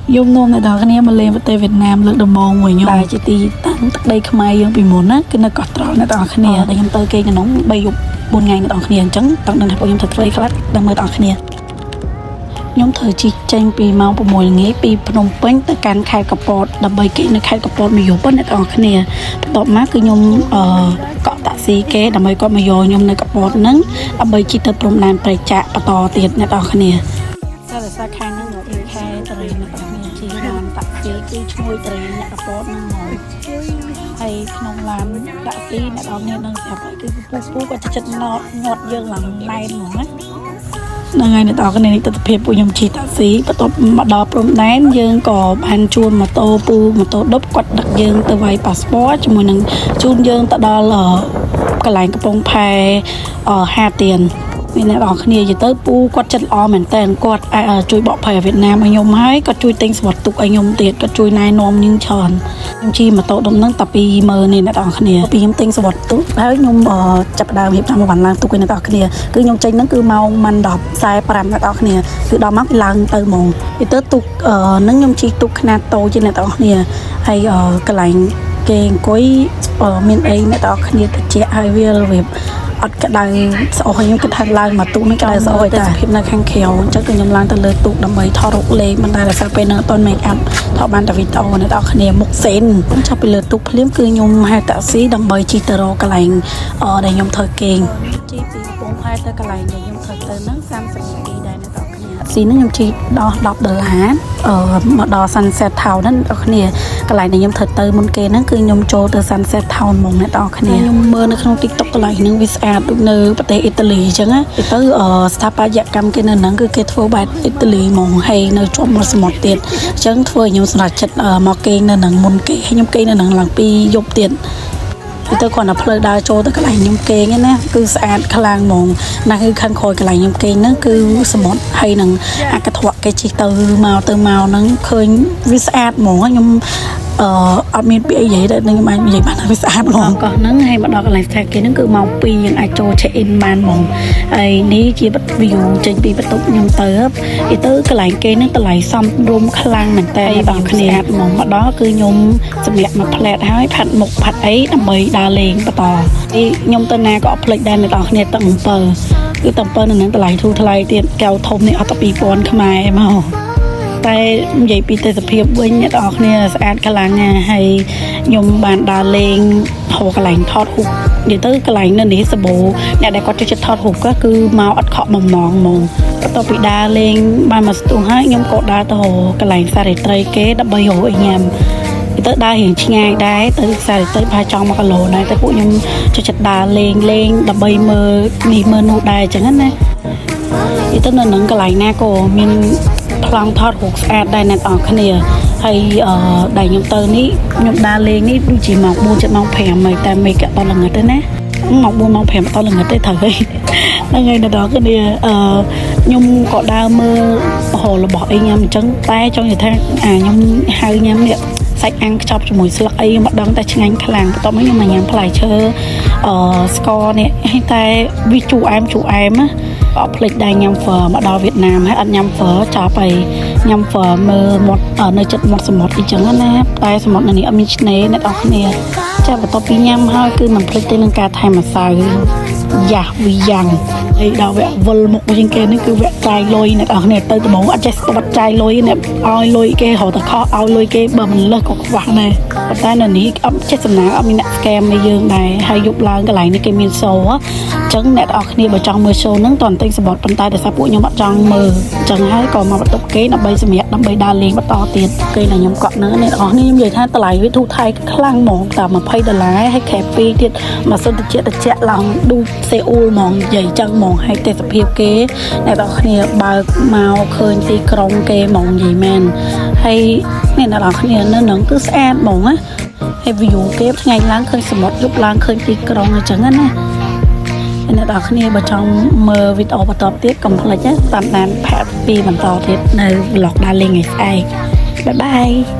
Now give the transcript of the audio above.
ខ្ញុំនាំអ្នកទាំងអស់គ្នាមកលេងប្រទេសវៀតណាមលើកដំបូងមួយខ្ញុំដែលជាទីតាំងទឹកដីខ្មែរយើងពីមុនណាគឺនៅកោះត្រល់អ្នកទាំងអស់គ្នាដែលខ្ញុំទៅគេងក្នុង3យប់4ថ្ងៃអ្នកទាំងអស់គ្នាអញ្ចឹងតង់ដឹងថាពួកខ្ញុំត្រូវធ្វើអីខ្លះដឹងមើលទាំងអស់គ្នាខ្ញុំត្រូវជិះចេញពីម៉ោង6ល្ងាចពីភ្នំពេញទៅកាន់ខេត្តកពតដើម្បីគេងនៅខេត្តកពតមួយយប់ណាអ្នកទាំងអស់គ្នាបន្ទាប់មកគឺខ្ញុំអឺកក់តាក់ស៊ីគេដើម្បីគាត់មកយកខ្ញុំនៅកពតហ្នឹងដើម្បីជិះទៅព្រំដែនព្រែកចាក់បន្តទៀតអ្នកទាំងអស់គ្នា តែដោយសារខែហ្នឹងគឺខែតរីអ្នកទាំងគ្នាជិះឡានតាក់ស៊ីគឺឈ្ងុយតរីអ្នកកពតហ្នឹងហ្មងហើយក្នុងឡានតាក់ស៊ីអ្នកទាំងគ្នានឹងស្រាប់ហើយគឺពូពូគាត់ចិត្តណត់ញាត់យើងឡើងណែនហ្មងណាហ្នឹងហើយអ្នកទាំងគ្នានេះទស្សនភាពពួកខ្ញុំជិះតាក់ស៊ីបន្ទាប់មកដល់ព្រំដែនយើងក៏បានជួលម៉ូតូពូម៉ូតូដប់គាត់ដឹកយើងទៅវាយប៉ាសពតជាមួយនឹងជូនយើងទៅដល់កន្លែងកំពង់ផែហាទៀនមានអ្នកនរគ្នានិយាយទៅពូគាត់ចិត្តល្អមែនតើគាត់ជួយបកប្រែវៀតណាមឲ្យខ្ញុំហើយគាត់ជួយទិញសំបុត្រទូកឲ្យខ្ញុំទៀតគាត់ជួយណែនាំយើងច្រើនខ្ញុំជិះម៉ូតូដុំហ្នឹងតែ20000នេះអ្នកនរគ្នាពីខ្ញុំទិញសំបុត្រទូកហើយខ្ញុំចាប់ផ្ដើមរៀបចំអីវ៉ាន់ឡើងទូកឲ្យអ្នកនរគ្នាគឺខ្ញុំចេញហ្នឹងគឺម៉ោងម៉ាន់10:45អ្នកនរគ្នាគឺដល់មកគឺឡើងទៅហ្មងនិយាយទៅទូកហ្នឹងខ្ញុំជិះទូកខ្នាតតូចជាងអ្នកនរគ្នាហើយកន្លែងគេអង្គុយមានអីអ្នកនរគ្នាតិចហើយវារបៀបអត់ក្តៅស្អុយខ្ញុំគិតថាឡើងមកទូកនេះក្តៅស្អុយតែភាពនៅខាងក្រៅអញ្ចឹងគឺខ្ញុំឡើងទៅលើទូកដើម្បីថតរូបលេងមិនដែលដោយសារពេលហ្នឹងអត់ទាន់ make up ថតបានតែវីដេអូអ្នកនរគ្នាមុខសេនខ្ញុំចាប់ពីលើទូកភ្លាមគឺខ្ញុំហៅតាក់ស៊ីដើម្បីជិះទៅរកកន្លែងដែលខ្ញុំធ្វើគេងជិះពីកំពង់ផែទៅកន្លែងដែលខ្ញុំធ្វើទៅហ្នឹង30នាទីដែរអ្នកនរគ្នាស៊ីហ្នឹងខ្ញុំជិះដល់10ដុល្លារមកដល់ Sunset Town ហ្នឹងអ្នកនរគ្នាកន្លែងដែលខ្ញុំធ្វើទៅមុនគេហ្នឹងគឺខ្ញុំចូលទៅ Sunset Town ហ្មងអ្នកនរគ្នាខ្ញុំមើលនៅក្នុង TikTok កន្លែងហ្នឹងវាស្អាតដូចនៅប្រទេសអ៊ីតាលីអញ្ចឹងណាទៅស្ថាបត្យកម្មគេនៅហ្នឹងគឺគេធ្វើបែបអ៊ីតាលីហ្មងហើយនៅជាប់មាត់សមុទ្រទៀតអញ្ចឹងធ្វើឲ្យខ្ញុំសម្រេចចិត្តមកគេងនៅហ្នឹងមុនគេហើយខ្ញុំគេងនៅហ្នឹងឡើងពីយប់ទៀតទៅគ្រាន់តែផ្លូវដើរចូលទៅកន្លែងខ្ញុំគេងហ្នឹងណាគឺស្អាតខ្លាំងហ្មងណាគឺខាងក្រោយកន្លែងខ្ញុំគេងហ្នឹងគឺសមុទ្រហើយនឹងអាកធៈគេជិះទៅមកទៅមកហ្នឹងឃើញវាស្អាតហ្មងខ្ញុំអឺអត់មានពាក្យអីនិយាយទេខ្ញុំអាចនិយាយបានថាវាស្អាតហ្មងកោះហ្នឹងហើយមកដល់កន្លែងស្ថានគេហ្នឹងគឺម៉ោង2យើងអាចចូល check in បានហ្មងហើយនេះជា view ចេញពីបន្ទប់ខ្ញុំទៅនិយាយទៅកន្លែងគេហ្នឹងតម្លៃសមរម្យខ្លាំងមែនតើបងគ្នាស្អាតហ្មងមកដល់គឺខ្ញុំសម្រាប់មកផ្លែតហើយផាត់មុខផាត់អីដើម្បីដើរលេងបន្តនេះខ្ញុំទៅណាក៏អត់ភ្លេចដែរអ្នកនរគ្នាទឹកអំពៅគឺទឹកអំពៅនៅនឹងតម្លៃធូរថ្លៃទៀតកែវធំនេះអត់តែ2000ខ្មែរមកតែនិយាយពីទេសភាពវិញអ្នកនរគ្នាស្អាតខ្លាំងណាស់ហើយខ្ញុំបានដើរលេងរកកន្លែងថតរូបនិយាយទៅកន្លែងនៅនេះសបោអ្នកដែលគាត់ចូលចិត្តថតរូបក៏គឺមកអត់ខកបំណងហ្មងបន្ទាប់ពីដើរលេងបានមកស្ទុះហើយខ្ញុំក៏ដើរទៅរកកន្លែងសារិត្រីគេដើម្បីរកអីញ៉ាំទៅដើររៀងឆ្ងាយដែរទៅសារិត្រីប្រហែលចង់1គីឡូដែរតែពួកខ្ញុំចូលចិត្តដើរលេងលេងដើម្បីមើលនេះមើលនោះដែរអញ្ចឹងណានិយាយទៅនៅនឹងកន្លែងណាក៏មានប្លង់ថតរូបស្អាតដែរអ្នកនរគ្នាហើយអឺដែលខ្ញុំទៅនេះខ្ញុំដើរលេងនេះដូចជាម៉ោង4ជិតម៉ោង5ហើយតែមេឃអត់ល្ងឹតទេណាម៉ោង4ម៉ោង5អត់ល្ងឹតទេត្រូវហើយហ្នឹងហើយអ្នកនរគ្នាអឺខ្ញុំក៏ដើរមើលរករបស់អីញ៉ាំអញ្ចឹងតែចង់និយាយថាអាខ្ញុំហៅញ៉ាំនេះសាច់អាំងខ្ចប់ជាមួយស្លឹកអីខ្ញុំអត់ដឹងតែឆ្ងាញ់ខ្លាំងបន្ទាប់មកខ្ញុំមកញ៉ាំផ្លែឈើអឺស្ករនេះហើយតែវាជូរអែមជូរអែមណាក៏អត់ភ្លេចដែរញ៉ាំហ្វឺមកដល់វៀតណាមហើយអត់ញ៉ាំហ្វឺចប់ហើយញ៉ាំហ្វឺមើលមាត់នៅចិត្តមាត់សមុទ្រអីចឹងណាតែសមុទ្រនៅនេះអត់មានឆ្នេរអ្នកនរគ្នាចាបន្ទាប់ពីញ៉ាំហើយគឺមិនភ្លេចទេនឹងការថែមម្សៅយ៉ាស់វីយ៉ាងហើយដល់វគ្គវិលមុខវិញគេនេះគឺវគ្គចាយលុយអ្នកនរគ្នាទៅដំបងអត់ចេះស្ទាត់ចាយលុយអ្នកឲ្យលុយគេរត់តែខុសឲ្យលុយគេបើមិនលើសក៏ខ្វះដែរប៉ុន្តែនៅនេះអត់ចេះសំណាងអត់មានអ្នក scam ឲ្យយើងដែរហើយយប់ឡើងកន្លែងនេះគេមាន show អញ្ចឹងអ្នកនរគ្នាបើចង់មើល show ហ្នឹងតើទិញសំបុត្រប៉ុន្តែដោយសារពួកខ្ញុំអត់ចង់មើលអញ្ចឹងហើយក៏មកបន្ទប់គេដើម្បីសម្រាប់ដើម្បីដើរលេងបន្តទៀតគេដែលខ្ញុំកក់ហ្នឹងអ្នកនរគ្នាខ្ញុំនិយាយថាតម្លៃវាធូរថ្លៃខ្លាំងហ្មងតែ20ដុល្លារហើយខែ2ទៀតមកសិនតិចតិចឡើងឌូសេអ៊ូលហ្មងនិយាយចឹងហ្មងហើយទេសភាពគេអ្នកនរគ្នាបើកមកឃើញទីក្រុងគេហ្មងនិយាយមែនហើយអ្នកនរគ្នានៅហ្នឹងគឺស្អាតហ្មងណាហើយ view គេថ្ងៃឡើងឃើញសមុទ្រយប់ឡើងឃើញទីក្រុងអញ្ចឹងណាអ្នកនរគ្នាបើចង់មើលវីដេអូបន្តទៀតកុំភ្លេចតាមដានផាក់ពីបន្តទៀតនៅ vlog ដើរលេងថ្ងៃស្អែក bye bye.